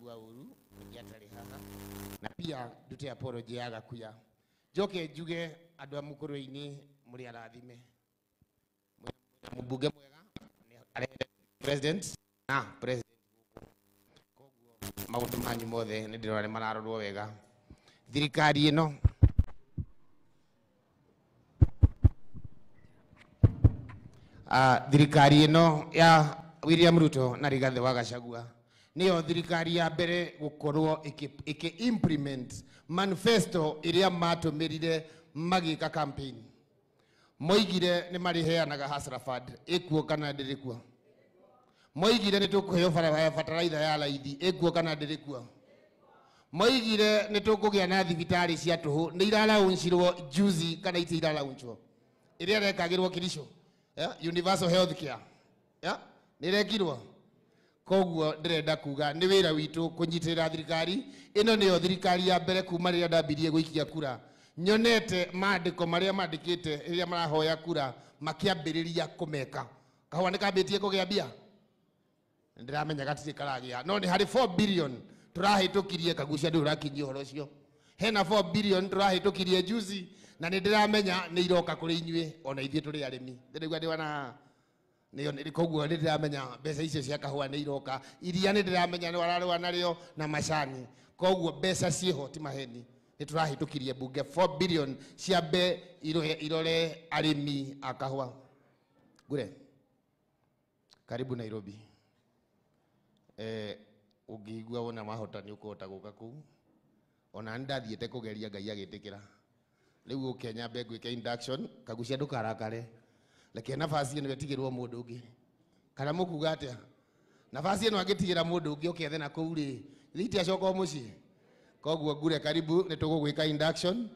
Ndingĩigua ũru ingĩatarĩ haha, na pia ndute apology ya Gakuya. Njoke njuge andũ a Mũkũrwe-inĩ mũrĩ arathime, mwĩna mũmbunge mwega, arehete president na president gũkũ, koguo maũndũ manyu mothe nĩ ndĩrona nĩ mararorwo wega. Thirikari ĩno thirikari ĩno ya William Ruto na Rigathi wa Gachagua nĩyo thirikari ya mbere gũkorwo ĩkĩ implement manifesto ĩrĩa matũmĩrire magĩka campaign. Moigire nĩ marĩheanaga Hustler Fund, ĩkuo kana ndĩrĩ kuo? Moigire nĩ tũkũheo bataraitha ya raithi, ĩkuo kana ndĩrĩ kuo? Moigire nĩ tũkũgĩa na thibitarĩ cia tũhũ, nĩ iraraunchirwo juzi kana iti iraraunchwo? Ĩrĩa ĩrekagĩrwo Kericho, yeah? Universal health care, yeah? Nĩ ĩrekirwo. Koguo ndĩrenda kuga nĩ wĩra witũ kũnyitĩrĩra thirikari ĩno. Nĩyo thirikari ya mbere kuma rĩrĩa ndambirie gũikia kura nyonete mandĩko marĩa mandĩkĩte rĩrĩa marahoya kura makĩambĩrĩria kũmeka. Kahũa nĩ kambĩtie kũgĩa mbia, ndĩramenya gatirĩ karagĩa, no nĩ harĩ 4 billion tũrahĩtũkirie. Kagucia ndũrĩ ũrakinyia ũhoro ũcio, hena 4 billion tũrahĩtũkirie juzi, na nĩ ndĩramenya nĩ iroka kũrĩ inyuĩ, ona ithuĩ tũrĩ arĩmi. Ndĩraigua ndĩ wana nĩyo koguo nĩ ndĩramenya mbeca icio cia kahũa nĩ iroka. Iria nĩ ndĩramenya nĩ wararũa narĩo na macani, koguo mbeca ciĩho, ti maheni. Nĩ tũrahĩtũkirie bunge 4 billion ciambe irore arĩmi a kahũa. Ngure, karibu Nairobi. Ũngĩigua wona wahota nĩ ũkũhota gũka kũu, ona nĩ ndathiĩte kũgeria, Ngai agĩtĩkĩra. Rĩu ũke nyambe ngwĩke induction. Kagucia, ndũkarakare, reke nafasi ĩno ĩtigĩrwo mũndũ ũngĩ. Kana mũkuga atĩa? Nafasi ĩno angĩtigĩra mũndũ ũngĩ ũkethe na kũu rĩ, ithe acoka o mũciĩ. Koguo Ngure, karibu, nĩ tũgũgwĩka induction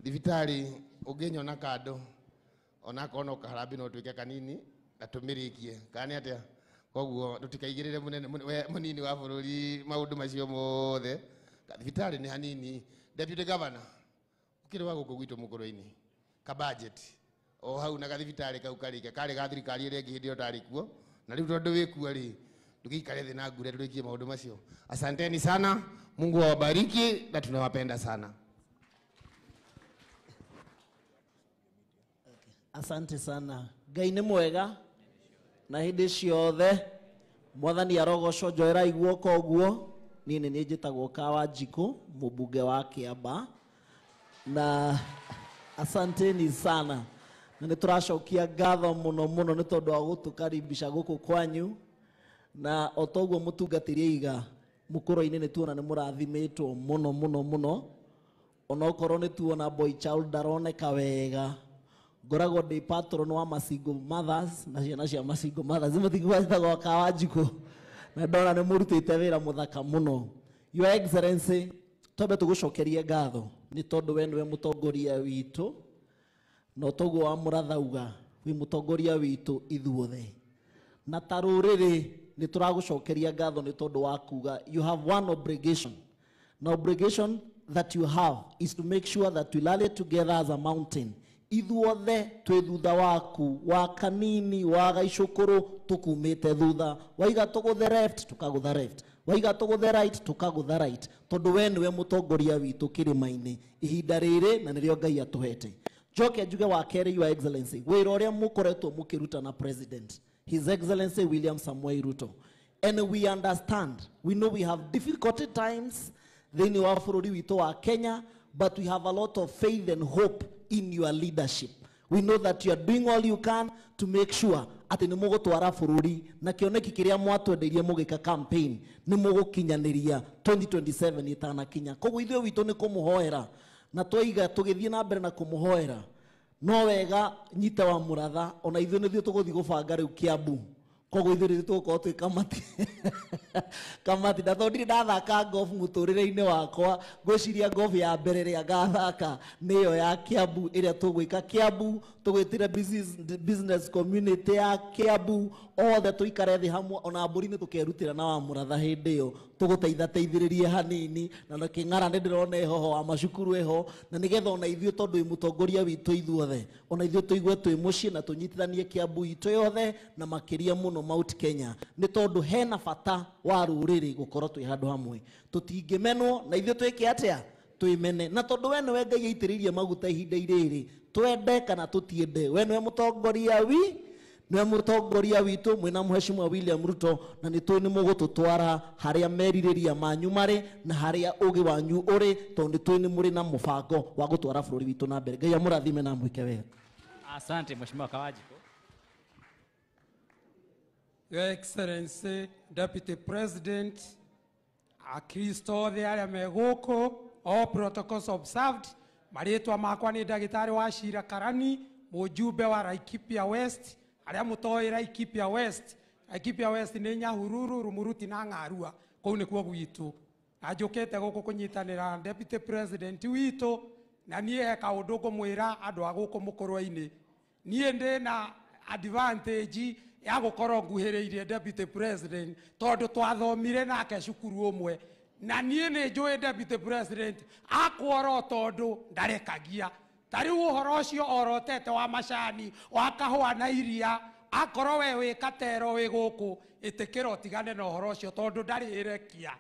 thibitarĩ. Ũngĩnyona kando, onakorwo no kaharambĩ, no twĩke kanini na tũmĩrĩkie, kana nĩ atĩa? Koguo tũtikaigĩrĩre mũnene mũnini wa bũrũri maũndũ macio mothe. Thibitarĩ nĩ hanini. Deputy Governor ũkĩrĩ wa gũkũ gwitũ Mũkũrwe-inĩ, ka budget o hau na gathibitarĩ kau karĩke karĩ ga thirikari ĩrĩa ĩngĩ hĩndĩ ĩyo ũtarĩ kuo, na rĩu tondũ wĩ kuo rĩ, ndũgĩikare thĩ na Ngure tũrĩkie maũndũ macio. Asanteni sana, Mungu awabariki na tunawapenda sana. Asante sana. Ngai nĩ mwega na hĩndĩ ciothe. Mwathani arogocwo. Njoerai guoko ũguo. Niĩ nĩ niĩ njĩtagwo Kawa Njikũ, mũmbunge wa Kĩamba, na asanteni sana, na nĩ tũracokia ngatho mũno mũno nĩ tondũ wa gũtũkaribisha gũkũ kwanyu. Na o toguo mũtungatĩri aiga, Mũkũrwe-inĩ nĩ tuona nĩ mũrathimĩtwo mũno mũno mũno, onokorwo nĩ tuona boy child ndaroneka wega. Ngoragwo ndĩ patron wa ma single mothers na ciana cia ma single mothers mũtigua citagwo Kawa Njikũ, na ndona nĩ mũrutĩte wĩra mũthaka mũno. Your Excellency, twambe tũgũcokerie ngatho nĩ tondũ we nĩwe mũtongoria witũ, na toguo wa mũrathauga wĩ mũtongoria witũ ithuothe, na ta rũrĩrĩ nĩ tũragũcokeria ngatho nĩ tondũ wa kuga you have one obligation, na obligation that you have is to make sure that we rally together as a mountain. Ithuothe twĩ thutha waku, wa kanini wa gaicũkũrũ tũkumĩte thutha. Waiga tũgũthe left, tũkagũtha left; waiga tũgũthe right, tũkagũtha right, tondũ we nĩwe mũtongoria witũ kĩrĩma-inĩ ihinda rĩrĩ, na nĩrĩo Ngai atũhete. Njoke njuge wa kerĩ, Your Excellency, wĩra ũrĩa mũkoretwo mũkĩruta na President, His Excellency William Samoei Ruto, and we understand, we know we have difficult times thĩinĩ wa bũrũri witũ wa Kenya, but we have a lot of faith and hope in your leadership. We know that you are doing all you can to make sure atĩ nĩ mũgũtwara bũrũri na kĩoneki kĩrĩa mwatwendeirie mũgĩka campaign nĩ mũgũkinyanĩria 2027 ĩtanakinya. Koguo ithuĩ witũ nĩ kũmũhoera, na twaiga tũgĩthiĩ na mbere na kũmũhoera no wega nyite wa mũratha. Ona ithuĩ nĩthuĩ tũgũthiĩ gũbanga rĩu Kiambu, koguo ithuĩ nĩthuĩ tũgũkorwo twĩ kamati kamati. Na tondũ ndirĩ ndathaka golf mũtũrĩre-inĩ wakwa, ngwĩciria golf ya mbere ĩrĩa ngathaka nĩyo ya Kiambu, ĩrĩa tũgwĩka Kiambu. Tũgwĩtire business community ya Kiambu othe tũikare thĩ hamwe, ona mbũri nĩ tũkerutĩra na wa mũratha hĩndĩ ĩyo tũgũteithateithĩrĩrie hanini, na kĩng'ara nĩ ndĩrona ĩhoho wa macukuru ĩho, na nĩgetha ona ithuĩ tondũ wĩ mũtongoria witũ ithuothe, ona ithuĩ tũigue twĩ mũciĩ na tũnyitithanie Kiambu itũ yothe, na makĩria mũno. Mount Kenya nĩ tondũ hena bata wa rũrĩrĩ gũkorwo twĩ handũ hamwe. Tũtingĩmenwo na ithuĩ twĩke atĩa? Twĩmene. Na tondũ we nĩwe Ngai aitĩrĩirie maguta ihinda rĩrĩ, twende kana tũtiende, we nĩwe mũtongoria wi nĩwe mũtongoria witũ mwĩna Mheshimiwa William Ruto, na nĩ tũĩ nĩ mũgũtũtwara harĩa merirĩria manyu marĩ na harĩa ũgĩ wanyu ũrĩ, tondũ nĩ tũĩ nĩ mũrĩ na mũbango wa gũtwara bũrũri witũ na mbere. Ngai amũrathime na amwĩke wega. Asante Mheshimiwa Kawajiko. Your Excellency, Deputy President, Akristo othe arĩa me gũkũ, all protocols observed. Marĩtwa makwa nĩ ndagĩtarĩ wa Shira Karani, mũjumbe wa Laikipia West. Arĩa mũtoĩ Laikipia West, Laikipia West nĩ Nyahururu, Rumuruti na Ng'arua, kũu nĩkuo gwitũ. Na njũkĩte gũkũ kũnyitanĩra na Deputy President witũ, na niĩ he kaũndũ ngũmwĩra andũ a gũkũ mũkũrwe-inĩ. Niĩ ndĩ na advantage ya gũkorwo nguhĩrĩirie Deputy President tondũ twathomire nake cukuru ũmwe, na niĩ nĩ njũĩ Deputy President akworo tondũ ndarekagia. Ta rĩu ũhoro ũcio orotete wa macani, wa kahũa na iria, akorwo we wĩ katero wĩ gũkũ, ĩtĩkĩra ũtigane na ũhoro ũcio tondũ ndarĩ ĩrekia.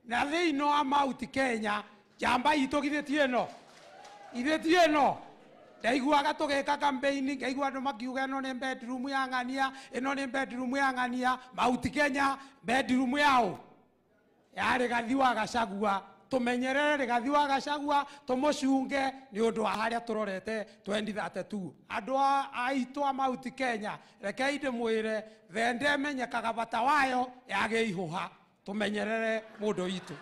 Na thĩinĩ wa Mount Kenya, njamba itũ githĩ ti ĩno? Githĩ ti ĩno? Ndaiguaga tũgĩka campaign, ngaigua andũ makiuga ĩno nĩ bedroom ya ng'ania, ĩno nĩ bedroom ya ng'ania. Mount Kenya, bedroom yao ya Rigathi wa Gachagua. Tũmenyerere Rigathi wa Gachagua, tũmũcunge nĩ ũndũ wa harĩa tũrorete 2032. Andũ aitũ a Mount Kenya, rekei ndĩmwĩre, thende ĩmenyekaga bata wayo yagĩa ihũha. Tũmenyerere mũndũ witũ.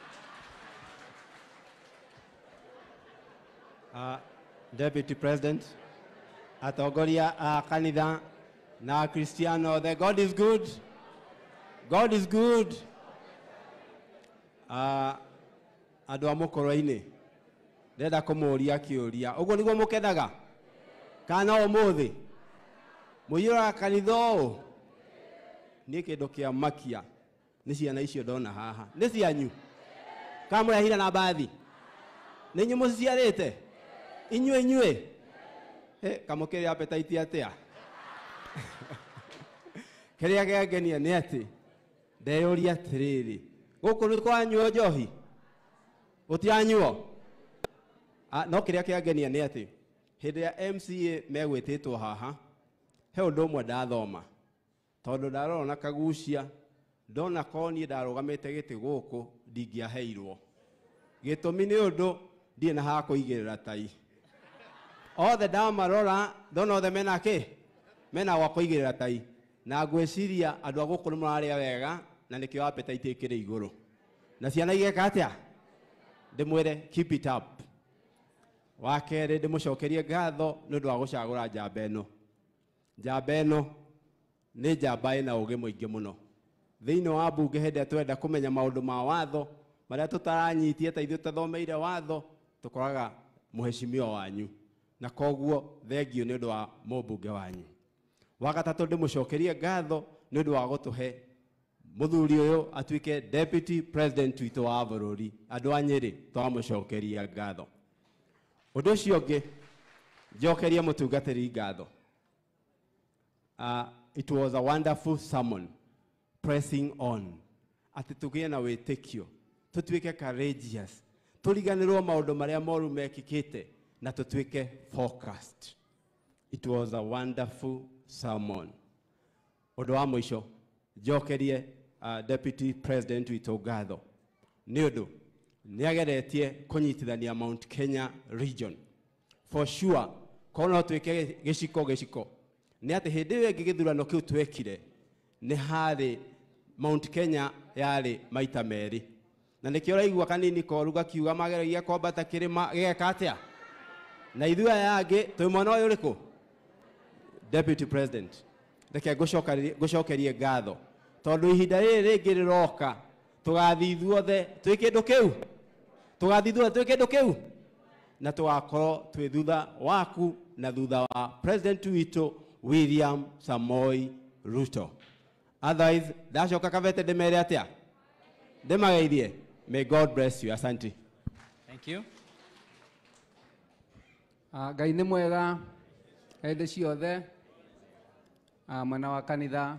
Deputy President, atongoria a kanitha na Akristiano othe, God is good. God is good. Andũ a mũkũrwe-inĩ, ndĩrenda kũmũria kĩũria. Ũguo nĩguo mũkenaga? Kana ũmũthĩ mũiyũraga kanitha ũũ? Niĩ kĩndũ kĩa makia nĩ ciana icio ndona haha. Nĩ cianyu? Kana mũrehire na mbathi? Nĩ inyuĩ mũciciarĩte? Inyuĩ inyuĩ? Kamũkĩrĩ appetite atĩa? Kĩrĩa kĩangenia nĩ atĩ ndeyũria atĩrĩrĩ, gũkũ nĩ kwanyuo njohi? Gũtiranyuo? No kĩrĩa kĩangenia nĩ atĩ hĩndĩ ya MCA megwĩtĩtwo haha, he ũndũ ũmwe ndathoma, tondũ ndarora na kagucia, ndona korwo niĩ ndarũgamĩte gĩtĩ gũkũ ndingĩaheirwo. Gĩtũmi nĩ ũndũ ndirĩ na ha kũigĩrĩra tai. Othe ndamarora, ndona othe mena kĩ? Mena gwa kũigĩrĩra tai. Na ngwĩciria andũ a gũkũ nĩ mararĩa wega, na nĩkĩo appetite ĩkĩrĩ igũrũ. Na ciana igeka atĩa? Ndĩmwĩre keep it up. Wa kerĩ, ndĩmũcokerie ngatho nĩ ũndũ wa gũcagũra njamba ĩno. Njamba ĩno nĩ njamba ĩna ũgĩ mũingĩ mũno. Thĩinĩ wa mbunge hĩndĩ ĩrĩa tũrenda kũmenya maũndũ ma watho marĩa tũtaranyitie ta ithuĩ tũthomeire watho, tũkoraga mũheshimiwa wanyu. Na koguo thengiũ nĩ ũndũ wa mũmbunge wanyu. Wa gatatũ, ndĩmũcokerie ngatho nĩ ũndũ wa gũtũhe mũthuri ũyũ atuĩke Deputy President witũ wa bũrũri. Andũ a Nyĩrĩ twamũcokeria ngatho. Ũndũ ũcio ũngĩ, njokerie mũtungatĩri ngatho. It was a wonderful sermon, pressing on. Atĩ tũgĩe na wĩtĩkio, tũtuĩke courageous, tũriganĩrwo maũndũ marĩa moru mekĩkĩte, na tũtuĩke focused. It was a wonderful sermon. Ũndũ wa mũico, njokerie Deputy President witũ ngatho nĩ ũndũ nĩ ageretie kũnyitithania Mount Kenya region. For sure, korwo no twĩke gĩciko gĩciko, nĩ atĩ hĩndĩ ĩyo ĩngĩ gĩthurano kĩu twekire, nĩ harĩ Mount Kenya yarĩ maita merĩ. Na nĩkĩo ũraigua kanini koru gakiuga mageragia kwambata kĩrĩma gĩgeka atĩa? Na ithuĩ aya angĩ twĩ mwena ũyũ ũrĩkũ? Deputy President, reke ngũcokerie ngatho tondũ ihinda rĩrĩ rĩngĩ rĩroka tũgathiĩ ithuothe twĩ kĩndũ kĩu, tũgathiĩ ithuothe twĩ kĩndũ kĩu, na tũgakorwo twĩ thutha waku na thutha wa President witũ William Samoei Ruto. Otherwise, ndacoka Kabete ndĩmere atĩa? Ndĩmageithie. May God bless you. Asante. Thank you. Ngai nĩ mwega hĩndĩ ciothe. Mwena wa kanitha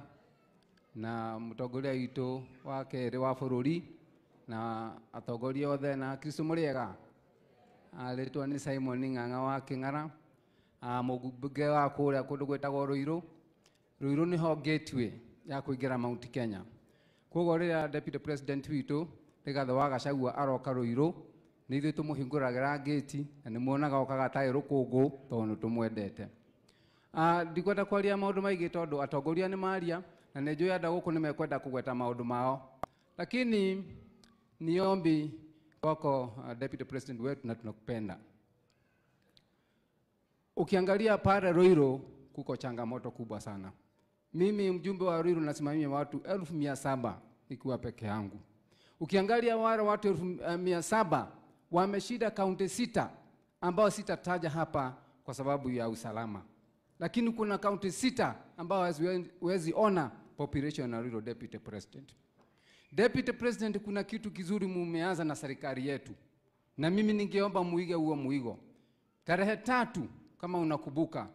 na mũtongoria witũ wa kerĩ wa bũrũri na atongoria othe na Kristo mũrĩega. Rĩtwa nĩ Simon Ng'ang'a wa Kĩng'ara, mũmbunge wa kũrĩa kũndũ gwĩtagwo Ruiru. Ruiru nĩho gateway ya kũingĩra Mount Kenya. Koguo rĩrĩa Deputy President witũ Rigathĩ wa Gachagua aroka Ruiru, nĩ ithuĩ tũmũhingũragĩra gate na nĩ muonaga okaga tarĩ rũkũngũ tondũ nĩ tũmwendete. Ndikwenda kwaria maũndũ maingĩ tondũ atongoria nĩ maria na nĩ njũĩ andũ a gũkũ nĩ mekwenda kũgweta maũndũ mao, lakini ni ombi kwako, Deputy President wetu, na tunakupenda. Ukiangalia pale Ruiru kuko changamoto kubwa sana. Mimi mjumbe wa Ruiru nasimamia watu 700,000 nikiwa peke yangu. Ukiangalia wale watu 700,000 wameshida kaunti 6 ambao sitataja hapa kwa sababu ya usalama. Lakini kuna kaunti 6 ambao huwezi ona population ya Ruiru. Deputy President. Deputy President, kuna kitu kizuri mumeanza na serikali yetu, na mimi ningeomba muige huo muigo. Tarehe 3 kama unakumbuka,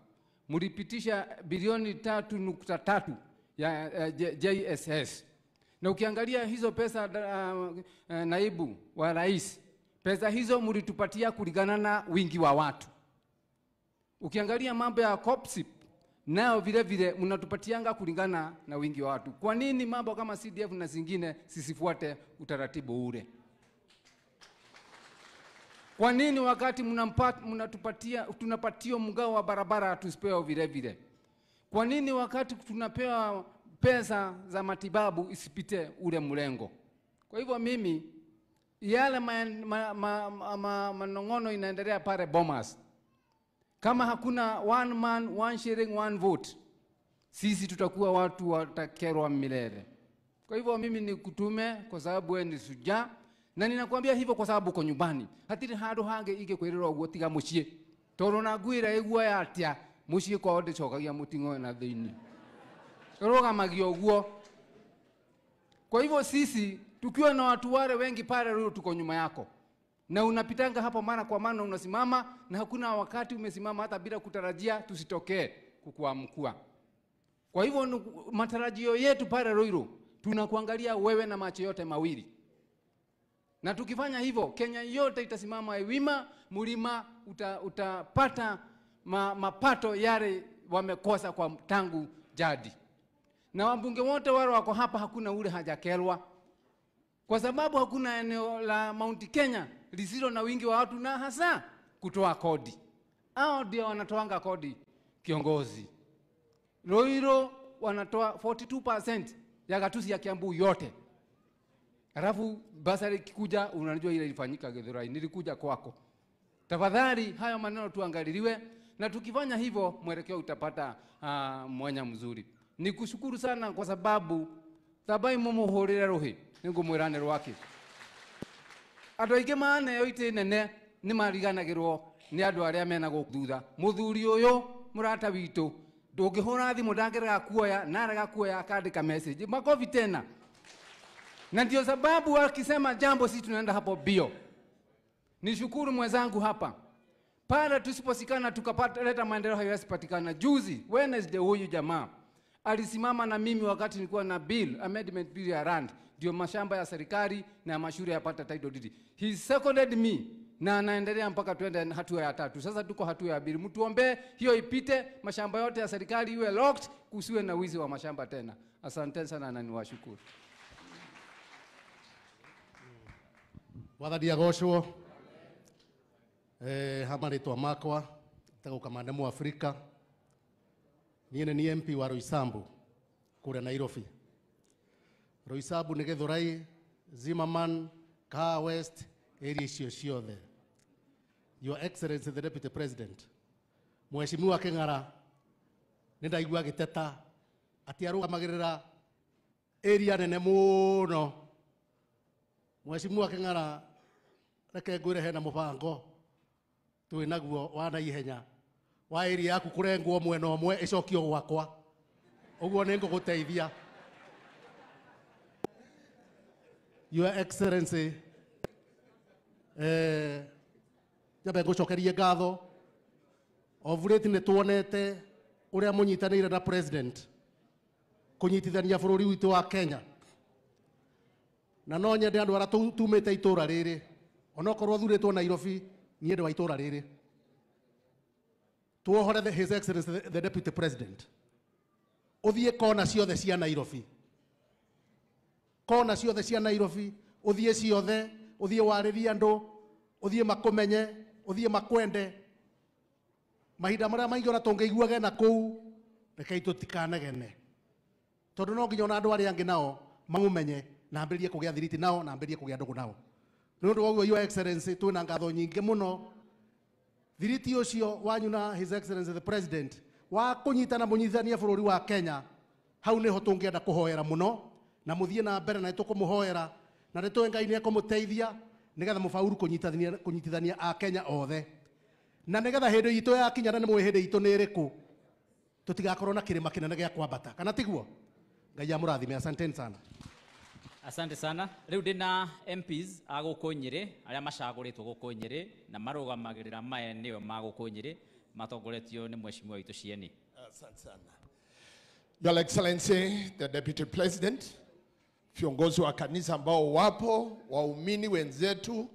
mlipitisha bilioni 3.3 ya JSS. Na ukiangalia hizo pesa, naibu wa rais, pesa hizo mlitupatia kulingana na wingi wa watu. Ukiangalia mambo ya COPSIP nao vile vile mnatupatianga kulingana na wingi wa watu. Kwa nini mambo kama CDF na zingine sisifuate utaratibu ule? Kwa nini wakati mnatupatia tunapatia mgao wa barabara tusipewe vile vile? Kwa nini wakati tunapewa pesa za matibabu isipite ule mlengo? Kwa hivyo mimi yale manongono inaendelea pale Bomas, kama hakuna one man, one sharing, one vote, sisi tutakuwa watu watakerwa milele. Kwa hivyo mimi nikutume kwa sababu wewe ni shujaa, na ninakwambia hivyo kwa sababu uko nyumbani. Hatiri handu hange ige kwirira uguo tiga muciĩ. Tondũ na ngwĩra iguo yatia muciĩ kwao ndĩcokagia mũting'oe na thĩinĩ. Rũgamagia ũguo. Kwa hivyo sisi tukiwa na watu wale wengi pale Ruiru tuko nyuma yako. Na unapitanga hapo mara kwa mara unasimama, na hakuna wakati umesimama hata bila kutarajia tusitokee kukuamkua. Kwa hivyo matarajio yetu pale Ruiru tunakuangalia wewe na macho yote mawili. Na tukifanya hivyo Kenya yote itasimama wima, mlima utapata mapato yale wamekosa kwa tangu jadi. Na wabunge wote wale wako hapa hakuna ule hajakelwa. Kwa sababu hakuna eneo la Mount Kenya lisilo na wingi wa watu na hasa kutoa kodi. Hao ndio wanatoanga kodi kiongozi. Ruiru wanatoa 42% ya gatusi ya Kiambu yote. Alafu basari kikuja unajua ile ilifanyika Githurai, nilikuja kwako. Tafadhali hayo maneno tuangaliliwe, na tukifanya hivyo mwelekeo utapata mwanya mzuri. Nikushukuru sana kwa sababu thabai mumuhurire ruhi ningumwirane rwake. Andũ aingĩ maneo itĩ nene nĩ mariganagĩrwo nĩ andũ arĩa mena gũkũ thutha. Mũthuri ũyũ mũrata witũ ndũngĩhũra thimũ ndangĩrega kuoya, na arega kuoya akandĩka message makofi tena. Na ndio sababu akisema jambo sisi tunaenda hapo bio. Nishukuru mwenzangu hapa. Pale tusiposikana tukapata leta maendeleo hayawezi patikana. Juzi Wednesday huyu jamaa alisimama na mimi wakati nilikuwa na bill, amendment bill ya land, ndio mashamba ya serikali na mashule yapata title deed. He seconded me na anaendelea mpaka tuende hatua ya 3. Sasa tuko hatua ya 2. Mtuombe hiyo ipite, mashamba yote ya serikali iwe locked, kusiwe na wizi wa mashamba tena. Asante sana na niwashukuru. Mwathani agocwo. Ha marĩtwa makwa njĩtagwo Kamande Mũafrika. Niĩ nĩ niĩ MP wa Roysambu kũrĩa Nairobi. Roysambu nĩ Githurai, Zimmerman, Kahawa West, area icio ciothe. Your Excellency the Deputy President, Mheshimiwa Kĩng'ara nĩ ndaigua agĩteta atĩ arũgamagĩrĩra area nene mũno. Mheshimiwa Kĩng'ara, reke ngwĩre hena mũbango twĩ naguo wa naihenya wa area yaku kũrengwo mwena ũmwe ĩcokio gwakwa. Ũguo nĩ ngũgũteithia. Your Excellency, nyambe ngũcokerie ngatho. Of late nĩ tuonete ũrĩa mũnyitanĩire na President Kũnyitithania bũrũri witũ wa Kenya. Na no nyende andũ arĩa tumĩte itũra rĩrĩ, onokorwo thurĩtwo Nairobi, niĩ ndĩ wa itũra rĩrĩ. Tuohore His Excellency the Deputy President. Ũthiĩ kona ciothe cia Nairobi. Kona ciothe cia Nairobi, ũthiĩ ciothe, ũthiĩ warĩrie andũ, ũthiĩ makũmenye, ũthiĩ makwende. Mahinda marĩa maingĩ ona tũngĩiguage na kũu, rekei tũtikanegene. Tondũ no nginya ona andũ arĩa angĩ nao mamũmenye na ambĩrĩrie kũgĩa thiriti nao na ambĩrĩrie kũgĩa ndũgũ nao. Nĩ ũndũ wa ũguo Your Excellency twĩna ngatho nyingĩ mũno. Thiriti ũcio wanyu na His Excellency the President wa kũnyitana mũnyitithanie bũrũri wa Kenya, hau nĩho tũngĩenda kũhoera mũno na mũthiĩ na mbere na nĩtũkũmũhoera na nĩtũĩ Ngai nĩekũmũteithia nĩgetha mũbauru kũnyitithania a Kenya othe. Na nĩgetha hĩndĩ itũ yakinya na nĩmũĩ hĩndĩ itũ nĩ ĩrĩkũ, tũtigakorwo na kĩrĩma kĩnene gĩa kwambata, kana tiguo? Ngai amũrathime. Asanteni sana. Asante sana. Rĩu ndĩna MPs a gũkũ Nyĩrĩ arĩa macagũrĩtwo gũkũ Nyĩrĩ na marũgamagĩrĩra maeneo ma gũkũ Nyĩrĩ matongoretio nĩ mheshimiwa witũ Cieni. Asante sana. Your Excellency, the Deputy President, viongozi wa kanisa ambao wapo, waumini wenzetu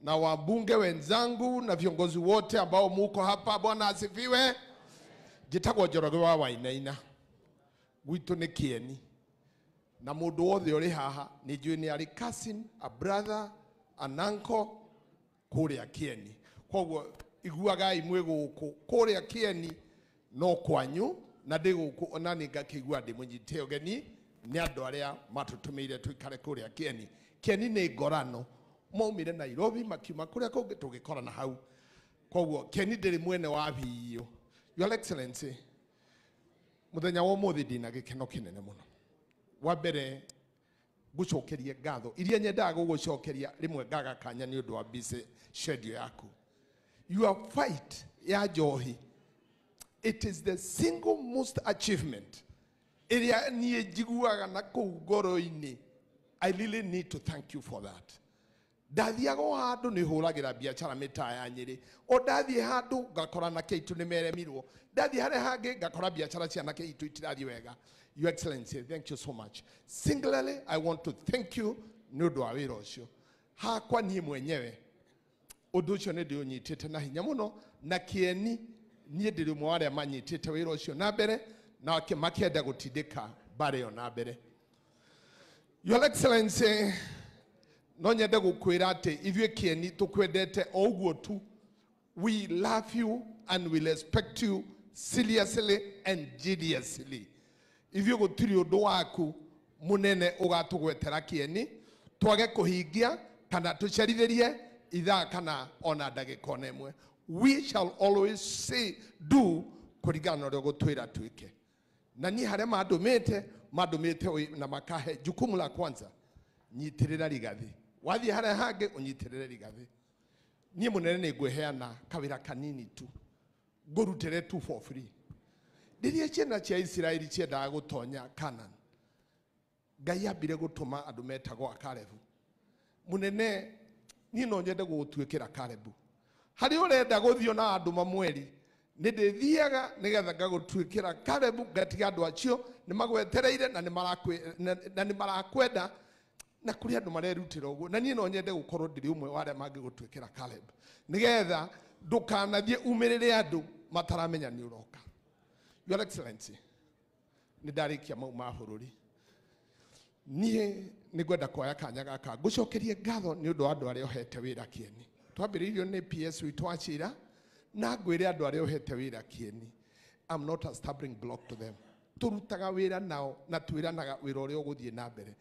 na wabunge wenzangu na viongozi wote ambao muko hapa, Bwana asifiwe. Njĩtagwo Njoroge wa Wainaina, gwitũ nĩ Kĩeni, na mũndũ wothe ũrĩ haha nĩ njũĩ nĩ arĩ cousin, a brother, an uncle kũrĩa Kĩeni. Koguo iguagai mwĩ gũkũ kũrĩa Kĩeni no kwanyu, na ndĩ gũkũ ona nĩ ngakĩigua ndĩ mũnyite ũgeni nĩ andũ arĩa matũtũmĩire tũikare kũrĩa Kĩeni. Kĩeni nĩ ngorano, maumire Nairobi makiuma kũrĩa kũngĩ tũgĩkorana hau. Koguo Kĩeni ndĩrĩ mwene wa biũ. Your Excellency, mũthenya wa ũmũthĩ ndĩna gĩkeno kĩnene mũno. Wa mbere ngũcokerie ngatho iria nyendaga gũgũcokeria rĩmwe ngaga kanya nĩ ũndũ wa busy schedule yaku. Your fight ya njohi, it is the single most achievement ĩrĩa niĩ njiguaga na kũu ngoro-inĩ. I really need to thank you for that. Ndathiaga o handũ nĩ hũragĩra biacara mĩtaa ya Nyĩrĩ, o ndathiĩ handũ ngakora na Keitu nĩ meremirwo, ndathiĩ harĩa hangĩ ngakora biacara cia na Keitu itirathiĩ wega. Your Excellency, thank you so much. Singularly, I want to thank you nĩ ũndũ wa wĩra ũcio. Hakwa niĩ mwenyewe ũndũ ũcio nĩ ndĩũnyitĩte na hinya mũno, na Kĩeni niĩ ndĩrĩ ũmwe wa arĩa manyitĩte wĩra ũcio na mbere na makĩenda gũtindĩka mbara ĩyo na mbere. Your Excellency, no nyende gũkwĩra atĩ ithuĩ Kĩeni tũkwendete o ũguo tu. We love you and we respect you seriously and seriously. Ithuĩ gũtirĩ ũndũ waku mũnene ũgatũgwetera Kĩeni twage kũhingia kana tũcerithĩrie ithaa kana ona ndagĩka ona ĩmwe. We shall always say do kũringana na ũrĩa ũgũtwĩra twĩke. Na niĩ harĩa mandũmĩte na makahe jukumu la kwanza, nyitĩrĩra Rigathi. Wathiĩ harĩa hangĩ ũnyitĩrĩre Rigathi. Niĩ mũnene nĩ ngwĩheana kawĩra kanini tu, ngũrutĩre tu for free. Rĩrĩa ciana cia Isiraeli ciendaga gũtonya Canaan, Ngai ambire gũtũma andũ metagwo Akarebu. Mũnene, niĩ no nyende gũgũtuĩkĩra Karebu. Harĩa ũrenda gũthiĩ na andũ mamweri, nĩ ndĩthiaga nĩgetha ngagũtuĩkĩra Karebu, ngatiga andũ acio nĩ magwetereire na nĩ marakwenda, na kũrĩ andũ marerutĩra ũguo. Na niĩ no nyende gũkorwo ndĩrĩ ũmwe wa arĩa mangĩgũtuĩkĩra Caleb, nĩgetha ndũkanathiĩ umĩrĩre andũ mataramenya nĩ ũroka. Your Excellency, nĩ ndarĩkia mau ma bũrũri. Niĩ nĩ ngwenda kuoya kanya gaka ngũcokerie ngatho nĩ ũndũ wa andũ arĩa ũhete wĩra Kĩeni. Twambĩrĩirio nĩ PS witũ wa Chira, na ngwĩre andũ arĩa ũhete wĩra Kĩeni, I'm not a stumbling block to them. Tũrutaga wĩra nao na twĩranaga wĩra ũrĩa ũgũthiĩ na mbere.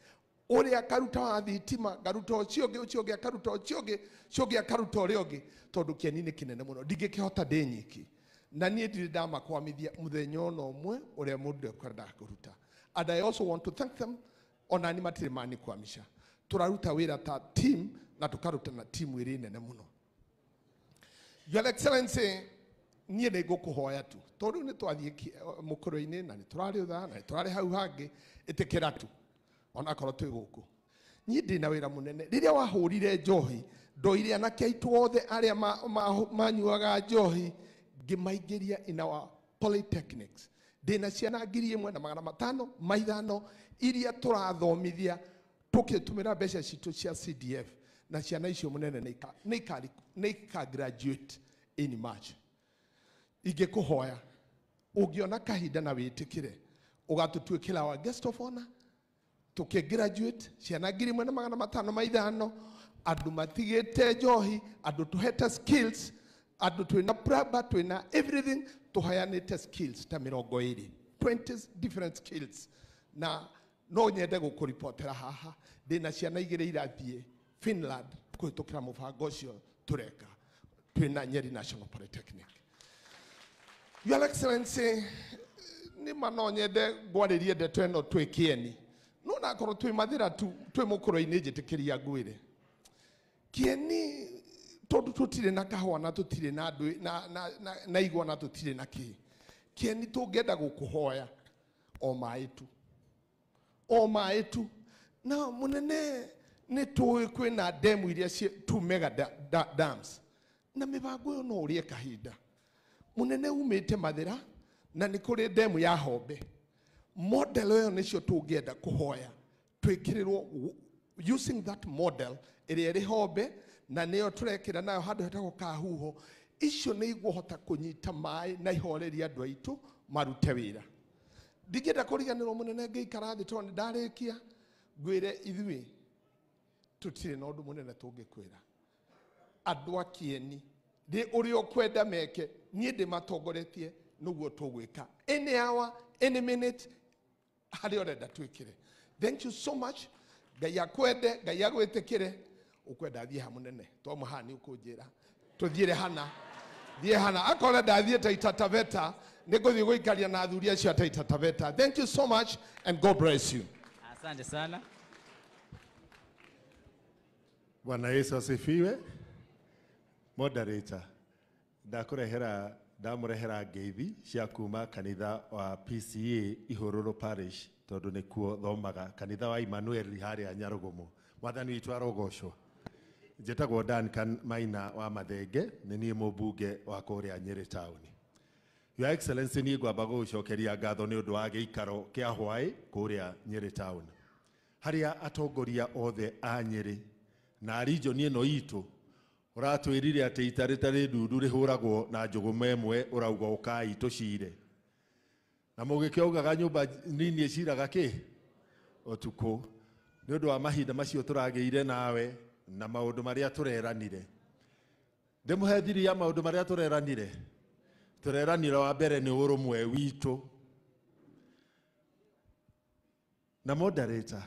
Ũrĩa akaruta wa thitima, ngaruta ũcio ũngĩ, ũcio ũngĩ akaruta ũcio ũngĩ, ũcio ũngĩ akaruta ũrĩa ũngĩ, tondũ Kĩeni nĩ kĩnene mũno, ndingĩkĩhota ndĩ nyiki. Na niĩ ndirĩ ndamakwamithia mũthenya ona ũmwe ũrĩa mũndũ ekwendaga kũruta. And I also want to thank them, ona ni matirĩ manikwamisha. Tũraruta wĩra ta team na tũkaruta na team ĩrĩ nene mũno. Your Excellency, niĩ nĩ ngũkũhoya tu, tondũ nĩ twathiĩ mũkũrũ-inĩ na nĩ tũrarĩ ũthaa na nĩ tũrarĩ hau hangĩ, ĩtĩkĩra tu onakorwo twĩ gũkũ. Niĩ ndĩna wĩra mũnene. Rĩrĩa wahũrire njohi, ndoire anake aitũ othe arĩa manyuaga njohi, ngĩmaingĩria in our polytechnics. Ndĩna ciana 1500 iria tũrathomithia tũkĩtũmĩra mbeca citũ cia CDF, na ciana icio mũnene nĩ ika graduate in March. Ingĩkũhoya ũngĩona kahinda na wĩtĩkĩre ũgatũtuĩkĩra wa guest of honor tũkĩ graduate ciana 1500, andũ matigĩte njohi, andũ tũhete skills, andũ twĩna plumber, twĩna everything, tũheanĩte skills ta 20, 20 different skills. Na no nyende gũkũripotera haha ndĩna ciana 2 irathiĩ Finland kũhĩtũkĩra mũbango ũcio tũreka twĩna Nyeri National Polytechnic. Your Excellency, nĩ ma no nyende ngwarĩrie ndeto ĩno twĩ kĩeni, no nakorwo twĩ mathĩra tu twĩ mũkũrũ-inĩ, njĩtĩkĩria ngwĩre kĩeni tondũ tũtirĩ na kahũa na tũtirĩ na andũ na igwa na tũtirĩ na kĩ. Kĩeni tũngĩenda gũkũhoya o maĩ tu, o maĩ tu. Na mũnene nĩ tũĩ kwĩna demu iria 2 mega dams, na mĩbango ĩyo no ũrĩe kahinda. Mũnene umĩte Mathĩra na nĩ kũrĩ demu ya Hombe. Model ĩyo nĩcio tũngĩenda kũhoya twĩkĩrĩrwo using that model ĩrĩa ĩrĩ Hombe, na nĩyo tũrekĩra nayo handũ hetagwo Kahuho. Icio nĩ igũhota kũnyita maĩ na ihorerie andũ aitũ marute wĩra. Ndingĩenda kũriganĩrwo mũnene ngĩikara thĩ tondũ nĩndarĩkia, ngwĩre ithuĩ tũtirĩ na ũndũ mũnene tũngĩkwĩra. Andũ a kĩeni rĩ ũrĩa ũkwenda meke, niĩ ndĩmatongoretie nĩguo tũgwĩka any hour, any minute, harĩa ũrenda twĩkĩre. Thank you so much. Ngai akwende, Ngai agwĩtĩkĩre. Ũkwenda thiĩ ha mũnene? Twamwe haha nĩ ũkũnjĩra tũthiĩre hana, thiĩ hana. Akorwo ndathiĩ Taita Taveta, nĩ ngũthiĩ gũikaria na athuri acio a Taita Taveta. Thank you so much and God bless you. Asante sana. Bwana Yesu asifiwe. Moderator, ndakũrehera ndamũrehera ngeithi cia kuma kanitha wa PCA Ihũrũrũ Parish, tondũ nĩkuo thomaga, kanitha wa Emmanuel harĩa Nyarugumu. Mwathani witũ arogocwo. Njĩtagwo Duncan Maina wa Mathenge, nĩ niĩ mũmbunge wa kũrĩa Nyĩrĩ Town. Your Excellency, niĩ ngwamba gũgũcokeria ngatho nĩ ũndũ wa gĩikaro kĩa hwaĩ kũrĩa Nyĩrĩ Town, harĩa atongoria othe a Nyĩrĩ na region ĩno itũ ũratwĩrire atĩ ita rĩtarĩ ndundu rĩhũragwo na njũgũma ĩmwe, ũrauga ũkai tũcire. Na mũgĩkĩaugaga nyũmba nini ĩciraga kĩ ũtukũ. Nĩ ũndũ wa mahinda macio tũragĩire nawe na maũndũ marĩa tũreranire. Ndĩmũhe thiri ya maũndũ marĩa tũreranire. Tũreranire wa mbere nĩ ũrũmwe witũ. Na moderator,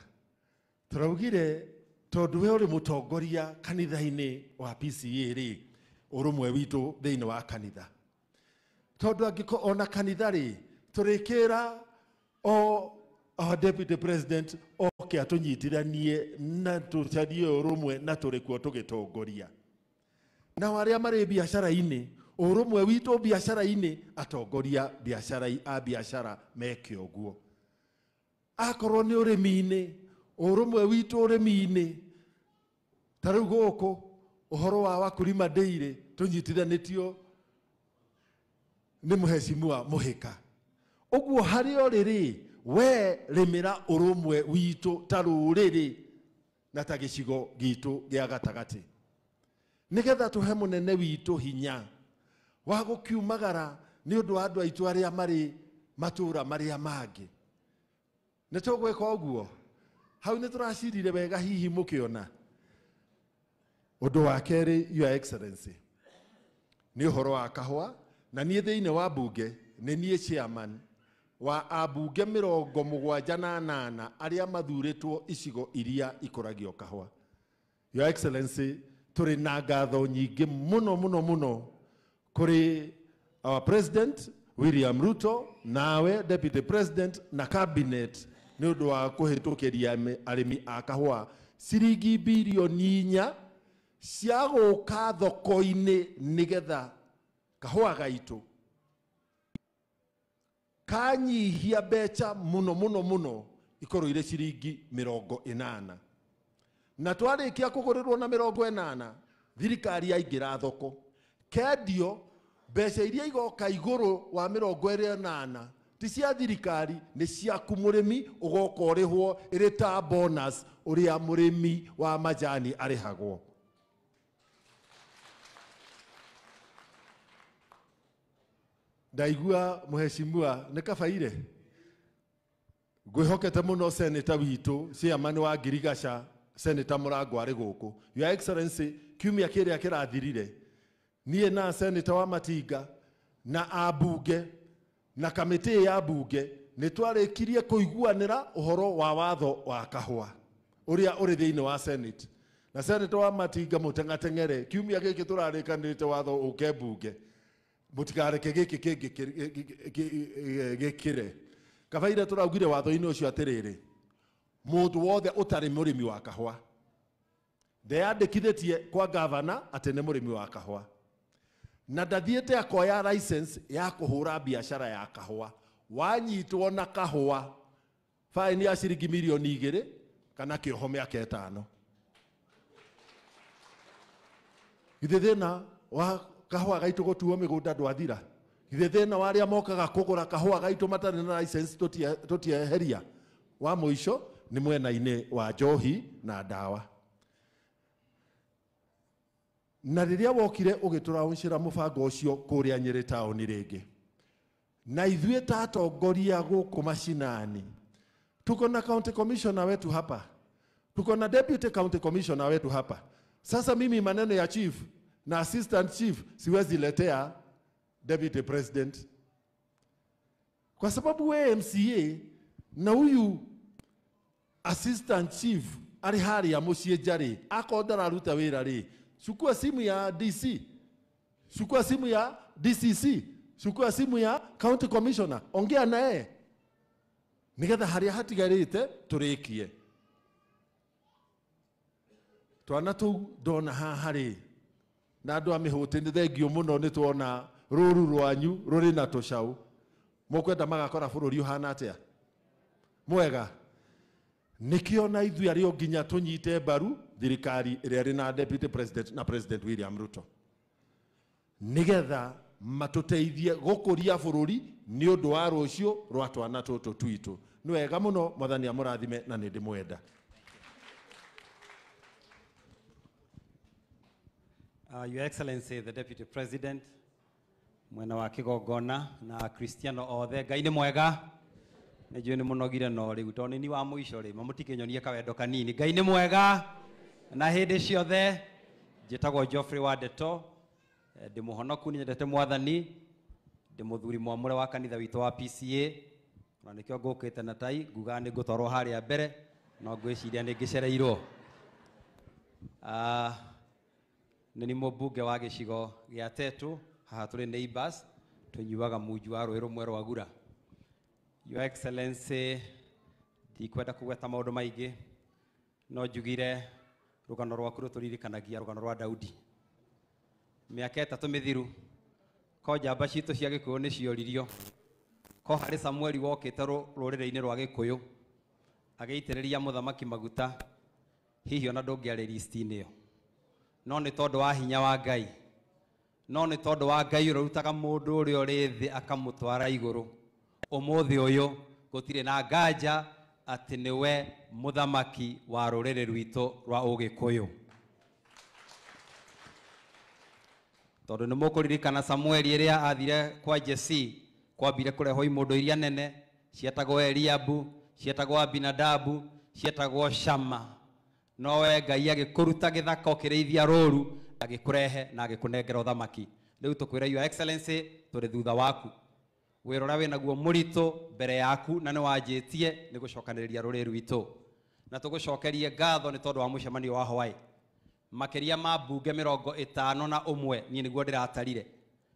tũraugire tondũ we ũrĩ mũtongoria kanitha-inĩ wa PCA rĩ, ũrũmwe witũ thĩinĩ wa kanitha. Tondũ angĩkorwo ona kanitha rĩ, tũrĩkĩra o our deputy president oke atũnyitithanie na tũcarie ũrũmwe na tũrĩ kuo tũgĩtongoria. Nao arĩa marĩ biacara-inĩ, ũrũmwe witũ biacara-inĩ, atongoria biacara a biacara meke ũguo. Akorwo nĩ ũrĩmi-inĩ, ũrũmwe witũ ũrĩmi-inĩ, ta rĩu gũkũ ũhoro wa Wakulima Dairy tũnyitithanĩtio nĩ mũhecimiwa Mũhĩka. Ũguo harĩa ũrĩ rĩ, we rĩmĩra ũrũmwe witũ ta rũrĩrĩ na ta gĩcigo gitũ gĩa gatagatĩ, nĩgetha tũhe mũnene witũ hinya wa gũkiumagara nĩ ũndũ wa andũ aitũ arĩa marĩ matũũra marĩa mangĩ. Nĩ tũgwĩka ũguo? Hau nĩ tũracirire wega hihi mũkĩona. Ũndũ wa kerĩ, Your Excellency, nĩ ũhoro wa kahũa, na niĩ thĩinĩ wa mbunge nĩ niĩ chairman wa ambunge 78 arĩa mathurĩtwo icigo iria ikũragio kahũa. Your Excellency, tũrĩ na ngatho nyingĩ mũno mũno mũno kũrĩ our President William Ruto, nawe Deputy President na Cabinet nĩ ũndũ wa kũhĩtũkĩria arĩmi a kahũa ciringi birioni 4 cia gũka thoko-inĩ nĩgetha kahũa gaitũ kanyihia mbeca mũno mũno mũno ikorwo irĩ ciringi 80. Na twarĩkia kũgũrĩrwo na 80, thirikari yaingĩra thoko kendio mbeca iria igoka igũrũ wa 80 Ti cia thirikari, nĩ ciaku mũrĩmi, ũgoka ũrĩhwo ĩrĩ ta bonus ũrĩa mũrĩmi wa majani arĩhagwo. Ndaigua mheshimiwa nĩ Kabaire, ngwĩhokete mũno senator witũ, chairman wa Ngirigaca, Senator Mũrango arĩ gũkũ. Your Excellency, kiumia kĩrĩa kĩrathirire, niĩ na senator wa Matinga na ambunge na kamĩtĩ ya mbunge nĩ twarĩkirie kũiguanĩra ũhoro wa watho wa kahũa ũrĩa ũrĩ thĩinĩ wa Senate. Na senator wa Matinga mũteng'ateng'ere, kiumia gĩkĩ tũrarĩkanĩrĩte watho ũke mbunge, mũtikareke gĩkĩ kĩngĩ gĩkĩre. Kabaire tũraugire watho-inĩ ũcio atĩrĩrĩ, mũndũ wothe ũtarĩ mũrĩmi wa kahũa ndeyandĩkithĩtie kwa gavana atĩ nĩ mũrĩmi wa kahũa, na ndathiĩte akoya license ya kũhũra biacara ya kahũa, wanyitwo na kahũa faini ya ciringi mirioni 2 kana kĩoho mĩaka 5. Githĩ thĩna wa kahũa gaitũ gũtuo mĩgũnda ndwathira? Githĩ thĩna wa arĩa mokaga kũgũra kahũa gaitũ matarĩ na license tũtieheria? Wa mũico nĩ mwena-inĩ wa njohi na ndawa. Na rĩrĩa wokire ũgĩtũraũcĩra mũbango ũcio kũrĩa Nyĩrĩ taũni rĩngĩ, na ithuĩ ta atongoria gũkũ macinani, tuko na county commissioner wetu hapa, tuko na deputy county commissioner wetu hapa. Sasa mimi maneno ya chief na assistant chief siwezi letea deputy president, kwa sababu we MCA na huyu assistant chief ari hari ya mũciĩ njarĩ akorwo ndararuta wĩra rĩ, chukua simu ya DC, chukua simu ya DCC, chukua simu ya county commissioner, ongea naye nigetha haria hatigarĩte tũrĩkie. Twana tũu ndona haha rĩ, na andũ a mĩhũtĩ nĩ thengio mũno nĩ tuona rũru rwanyu rũrĩ na tũcaũ. Mũkwenda magakora bũrũri ũhana atĩa? Mwega. Nĩkĩo na ithuĩ arĩ o nginya tũnyite mbaru thirikari ĩrĩa ĩrĩ na deputy president na President William Ruto, nĩgetha matũteithie gũkũria bũrũri nĩ ũndũ wa rũciũ rwa twana tũtũ twitũ. Nĩ wega mũno, Mwathani amũrathime na nĩ ndĩmwenda. Your Excellency, the Deputy President, mwena wa kĩgongona na Akristiano othe, Ngai nĩ mwega. Nĩ njũĩ nĩ mũnogire no rĩu tondũ nĩ wa mũico rĩ, mamũtikĩnyonie kawendo kanini. Ngai nĩ mwega na hĩndĩ ciothe. Njĩtagwo Geoffrey Wandeto, ndĩ mũhonoku, nĩ nyendete Mwathani, ndĩ mũthuri mwamũre wa kanitha witũ wa PCA, na nĩkĩo ngũkĩte na tai, ngugaga nĩ ngũtwarwo harĩa mbere, no ngwĩciria nĩ ngĩcereirwo. Nĩ ni mũmbunge wa gĩcigo gĩa Tetu, haha tũrĩ neighbors, tũnyuaga munju wa rũĩ rũmwe rwa Gura. Your Excellency, ndikwenda kũgweta maũndũ maingĩ, no njugire rũgano rwaku rũtũririkanagia rũgano rwa Daudi. Mĩaka 3 mĩthiru, ko njamba citũ cia Gĩkũyũ nĩ cioririo, ko harĩ Samueli wokĩte rũrĩrĩ-inĩ rwa Gĩkũyũ agĩitĩrĩria mũthamaki maguta, hihi ona ndũngĩarĩ listi-inĩ ĩyo. No nĩ tondũ wa hinya wa Ngai, no nĩ tondũ wa Ngai ũrĩa ũrutaga mũndũ ũrĩa ũrĩ thĩ akamũtwara igũrũ, ũmũthĩ ũyũ gũtirĩ na nganja atĩ nĩwe mũthamaki wa rũrĩrĩ rwitũ rwa Ũgĩkũyũ. Tondũ nĩ mũkũririkana Samueli ĩrĩa athire kwa Jesse, kwambire kũrehwo imũndũ iria nene cietagwo Eliabu, cietagwo Abinadabu, cietagwo Shama. No we Ngai agĩkũruta gĩthaka ũkĩrĩithia rũru, agĩkũrehe na agĩkũnengera ũthamaki. Rĩu tũkwĩra Your Excellency, tũrĩ thutha waku. Wĩra ũrĩa wĩnaguo mũritũ mbere yaku na nĩ wanjĩtie nĩ gũcokanĩrĩria rũrĩrĩ rwitũ. Na tũgũcokerie ngatho nĩ tondũ wa mũcemanio wa Hawaii. Makĩria ma mbunge 51 niĩ nĩguo ndĩratarire.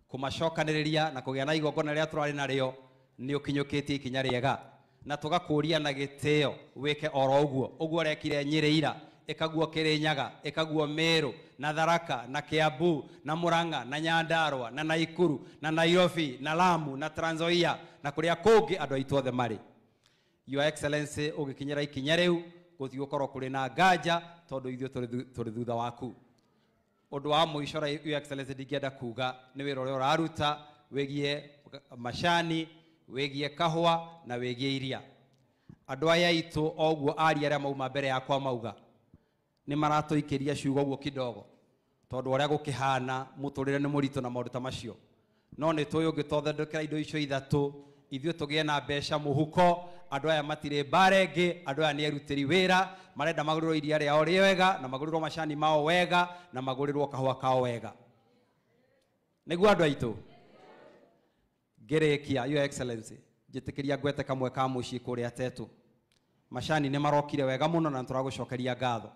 Kũmacokanĩrĩria na kũgĩa na igongona rĩrĩa tũrarĩ narĩo nĩ ũkinyũkĩtie ikinya rĩega. Na tũgakũria na gĩtĩo wĩke oro ũguo. Ũguo ũrekire Nyĩrĩ ira, ĩkaguo Kĩrĩnyaga, ĩkaguo Meru, na Tharaka, na Kiambu, na Murang'a, na Nyandarua, na Naikuru, na Nairobi, na Lamu, na Trans Nzoia, na kũrĩa kũngĩ andũ aitũ othe marĩ. Your Excellency, ũgĩkinyĩra ikinya rĩu, gũtigũkorwo kũrĩ na nganja tondũ ithuĩ tũrĩ thutha waku. Ũndũ wa mũico, Your Excellency, ndingĩenda kuga nĩ wĩra ũrĩa ũraruta wĩgiĩ macani. wĩgiĩ kahũa na wĩgiĩ iria. Andũ aya aitũ o ũguo aria arĩa mauma mbere yakwa mauga nĩ maratũikĩria ciugo ũguo kidogo tondũ ũrĩa gũkĩhana mũtũrĩre nĩ mũritũ na maũndũ ta macio. No nĩ tũĩ ũngĩtũthondekera indo icio ithatũ ithuĩ tũgĩe na mbeca mũhuko. Andũ aya matirĩ mbara ĩngĩ, andũ aya nĩ erutĩri wĩra, marenda magũrĩrwo iria rĩao wega na magũrĩrwo macani mao wega na magũrĩrwo kahũa kao wega. Nĩguo andũ aitũ ngĩrĩkia, Your Excellency, njĩtĩkĩria ngwete kamwe ka mũciĩ kũrĩa Tetu. Macani nĩ marokire wega mũno na nĩtũragũcokeria ngatho.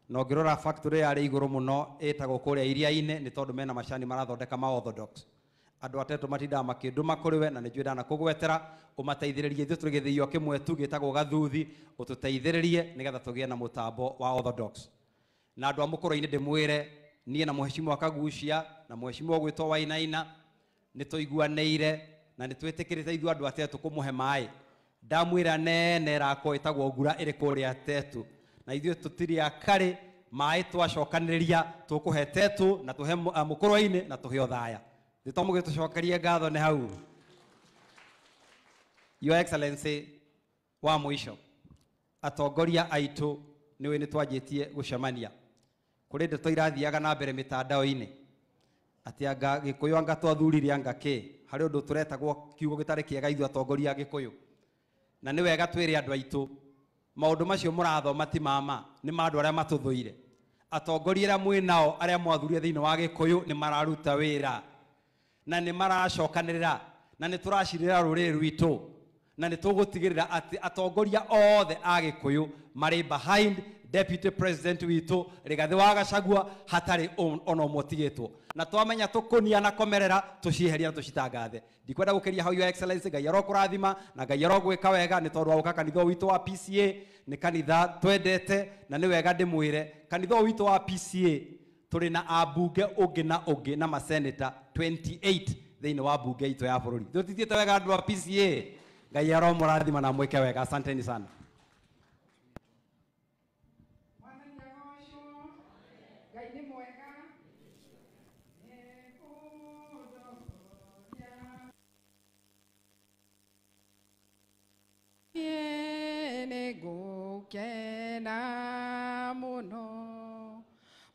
Na ũngĩrora factory yarĩ igũrũ mũno ĩtagwo kũrĩa iria-inĩ nĩ tondũ mena macani marathondeka ma orthodox. Andũ a Tetu matindaga makĩndũma kũrĩ we na nĩ njũĩ ndanakũgwetera ũmateithĩrĩrie. Ithuĩ tũrĩ gĩthĩio kĩmwe tu gĩtagwo Gathuthi, ũtũteithĩrĩrie nĩgetha tũgĩe na mũtambo wa orthodox. Na andũ a mũkũrũ-inĩ ndĩmwĩre niĩ na mũheshimiwa Kagucia na mũheshimiwa ũgwĩtwo Wainaina nĩ tũiguanĩire na nĩ twĩtĩkĩrĩte ithuĩ andũ a Tetu kũmũhe maĩ. Ndamwĩra nene ĩrakwo ĩtagwo ngura ĩrĩ kũrĩa Tetu, na ithuĩ tũtirĩ akarĩ maĩ twacokanĩrĩria tũkũhe Tetu na tũhe mũkũrũ-inĩ na tũhe Othaya. Nĩtwamũgĩtũcokerie ngatho nĩ hau. Your Excellency, wa mũico, atongoria aitũ nĩũĩ nĩ twanjĩtie gũcemania. Kũrĩ ndeto irathiaga na mbere mĩtandao-inĩ atĩ anga Gĩkũyũ anga twathurire anga kĩ, harĩ ũndũ tũretagwo kiugo gĩtarĩ kĩega ithuĩ atongoria a Gĩkũyũ. Na nĩ wega twĩre andũ aitũ maũndũ macio mũrathoma ti mama, nĩ ma andũ arĩa matũthũire. Atongoria arĩa mwĩ nao arĩa mwathurire thĩinĩ wa Gĩkũyũ nĩ mararuta wĩra na nĩ maracokanĩrĩra na nĩ tũracirĩra rũrĩrĩ rwitũ na nĩ tũgũtigĩrĩra atĩ atongoria othe a Gĩkũyũ marĩ behind Deputy President witũ Rigathĩ wa Gachagua hatarĩ ona ũmwe ũtigĩtwo. Na twamenya tũkũnia na komerera tũcieherie na tũcitangathe. Ndikwenda gũkĩria hau, Your Excellency. Ngai arokũrathima na Ngai arogwĩka wega nĩ tondũ wa gũka kanitha witũ wa PCA. Nĩ kanitha twendete na nĩ wega ndĩmwĩre kanitha ũyũ witũ wa PCA tũrĩ na ambunge ũngĩ na ũngĩ na maseneta 28 thĩinĩ wa mbunge itũ ya bũrũri. Tũtithiĩte wega andũ a PCA. Ngai aromũrathima na mwĩke wega. Asanteni sana. Nĩngũkena mũno